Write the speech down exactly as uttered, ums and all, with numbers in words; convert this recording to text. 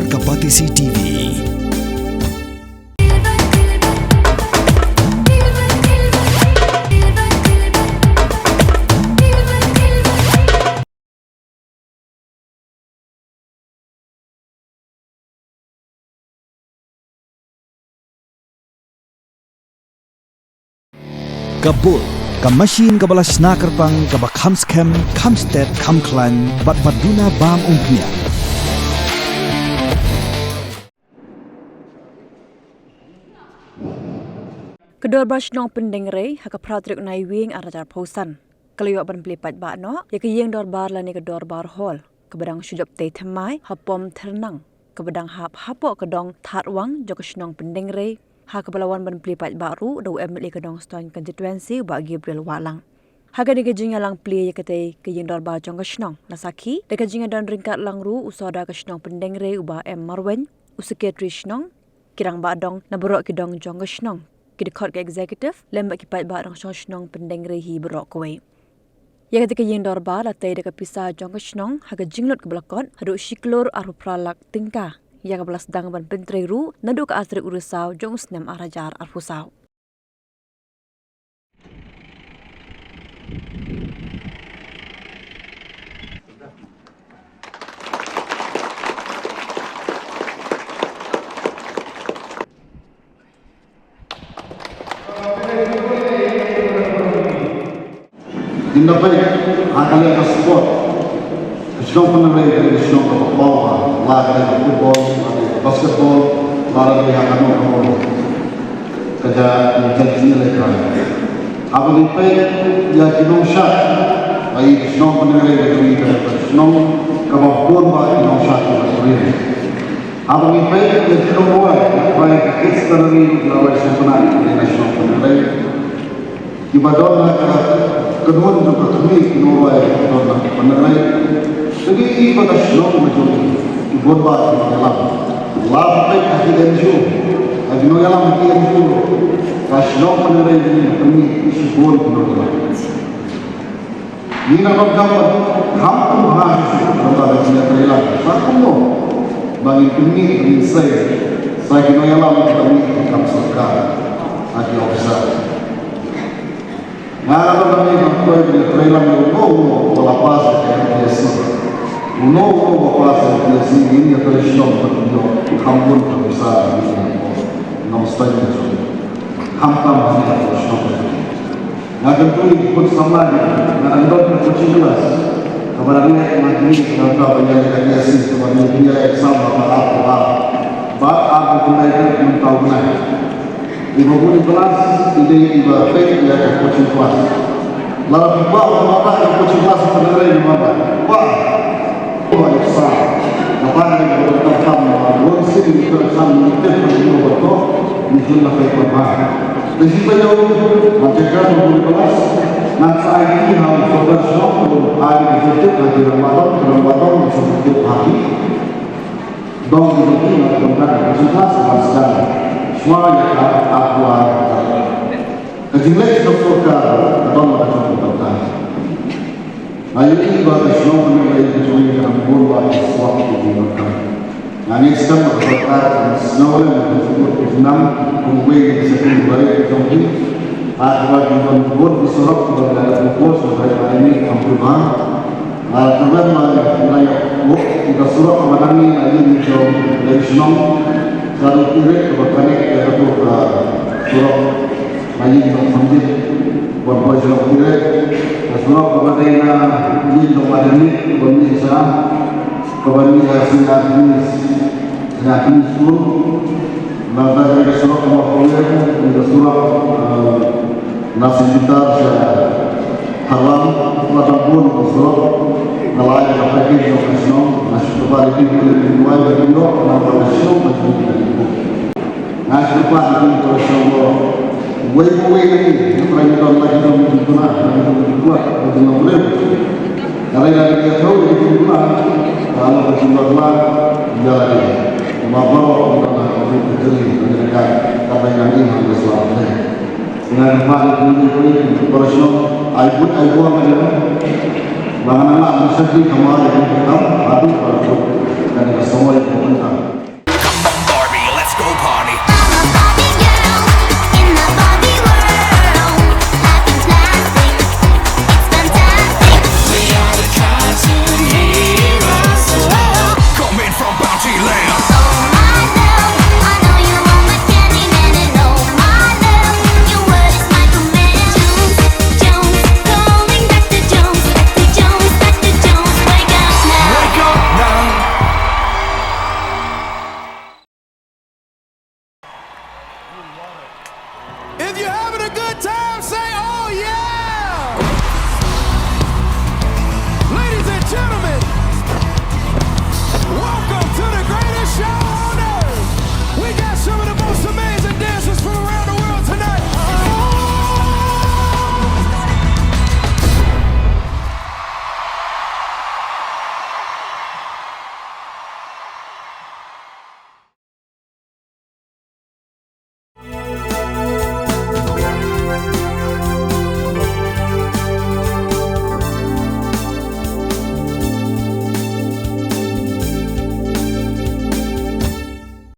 Ka Batesi T V. Ka Bull, ka machine kaba la shna kyrpang, kaba kham skhem, kham stet, kham khlaiñ, bad ba duna bam umphniang. Ka Dorbar Shnong Pyndengrei ha ka phra tarik u Naiwieng arhajar arphew san ka la ïoh ban plie paidbah noh ïa ka ïing dorbar lane ka Dorbar Hall, kaba dang shu jop tei thymmai ha pom Thyrnang, kaba dang hap hapoh ka dong Thadwang jong ka shnong Pyndengrei, ha kaba la wan ban plie paidbah ruh da u M L A ka Nongstoiñ Constituency, u Bah Gabriel Wahlang. Ha kane ka jingïalang plie ïa katei ka ïing dorbar jong ka shnong, la sakhi da ka jingïadon ryngkat lang ruh u Sordar ka shnong Pyndengrei, u Bah M Marwein, u Secretary shnong, ki rangbah dong na baroh ki dong jong ka shnong, ki dkhot ka executive, lem bad ki paidbah nongshong shnong Pyndengrei hi baroh kawei. Ïa katei ka ïing dorbar la tei da ka pisa jong ka shnong ha ka jinglut kaba la kot haduh shi klur arphew phra lak tyngka, ïa kaba la sdang ban pyntrei ruh naduh ka ar tarik u Risaw jong u snem arhajar arphew saw. Ynda peit ha ka liang ka sport, ka shnong Pyndengrei ka dei ka shnong kaba paw bha, la ka dei ka football, la ka dei ka basketball, la ka dei ha kano kano ka jait jingïalehkai. Haba ngi peit ïa ki nongshad, la i ka shnong Pyndengrei ka dei ka shnong kaba bun bha ki nongshad kiba kurim. Haba ngi peit ïa ki nongrwai, nongrwai ka Kids Gallery, nongrwai sngewtynnat ïa ka shnong Pyndengrei. Kiba don ha ka kynhun jong ka khmih ki nongrwai kiba don ha Pyndengrei. Te ngi i ba ka shnong ka jong ngi ki bun bha ki nongïalam. La peit ha ki N G O, ha ki nongïalam ha ki N G O, ka shnong Pyndengrei ka jong ngi ka khmih ki shibun ki nongïalam. Ngi nang donkam ban kham pynbha shuh shuh lyngba ka jingïatreilang. Sa kumno ba ngin pynmih, ba ngin sei sa ki nongïalam kiba mih ki kam sorkar, ha ki officer. Nga la don hangne ban poi ban ïatreilang ïa uno uno uba la pass ïa ka M P S C. Uno uno uba pass ïa ka M P S C ngin ïatrei shnong ban ïoh kham bun ka pisa, ngin ïoh nongstad ïa ka shnong. Khamtam hangne ha ka shnong. Nga kyntu ïa ki khun samla, nga dang don ka coaching class kaba dang leh, nga kyntu ïa ki, nga kyntu ïa ki, kaba dang leh exam ha ka ar, ba ar, ba ar, ba ar, ba ar, ba ar, ba ar, ba ar. Iba bun i klas i dei iba peit ïa ka coaching class. Lada phi kwah ban wanrah ïa ka coaching class ha Pyndengrei, ngi wanrah. Kwah. Kwah ïa ka sa. Kata ka dei kaba donkam, bun sien ki kyrsan ngi tip ba ki ïoh ban thoh, ngi shu la peit ban bha. Te shi taïew ban jaka ba bun i klas, ngan sa ai ki ha u sordar shnong, ai ki tip ha ki rangbah dong, ki rangbah dong ki sa tip ha ki. Dong ki dong ki, nga don ka coaching class, nga sdang shuwa ïa ka ar hajar. Ka jingleh jong ka sorkar ka don la ka jong ka bynta. Nga ïohi ba ka shnong Pyndengrei ka jong ngi ka dang bun bha ki surok kiba bun bha. Nga ngeit skhem ba ka sorkar kan sngewlem ïa ka jingmut ka jingnang kumwei na ki saiñ kiba rit ka jong ngi. Ha kaba ki don bun ki surok kiba la dep propose, hynrei ha kane kam pynbha. Ah, kyrmen ba ngi la ïoh buh ïa ka surok kaba dang ïa ka ïing jong ka shnong, sa ruh Tirit kaba connect ïa kato ka surok na ïing jong Samjit ban poi sha Tirit. Ka surok kaba dei na ïing jong Madam Mit ban mih sha, kaba mih sha Sniang Khyndai. Nga kyntu nangta ka surok kaba khuid, ka surok, eh, na Saint Peter sha Tharlang, la dang bun ka surok. Nga la ai ka package jong ka shnong, nga shu kyrpad ïa ki, ki duwai ba kin ïoh nang ba ka shnong ba kin ïoh. Nga shu kyrpad ïa ki, ki shnong ba wei pa wei na ngi, ngi trai ngi don la ki jong ki duna, la ki jong ki kwah, la ki jong ki lem. Ka dei na ka jingïathuh ïa ki jingkyrpad ba la ka jingïathuh ïa la ki. Kumba baroh ngi don ha ka jingïathuh ïa ki jingkyrpad, ka dei na ngi ha ka jingïathuh. Nga kyrpad ïa ki jingkyrpad, ki jingkyrpad, ai buit ai buit ïa ki. Ba ngan nang lap mynsiem ki kamai ïa ki kam haduh ba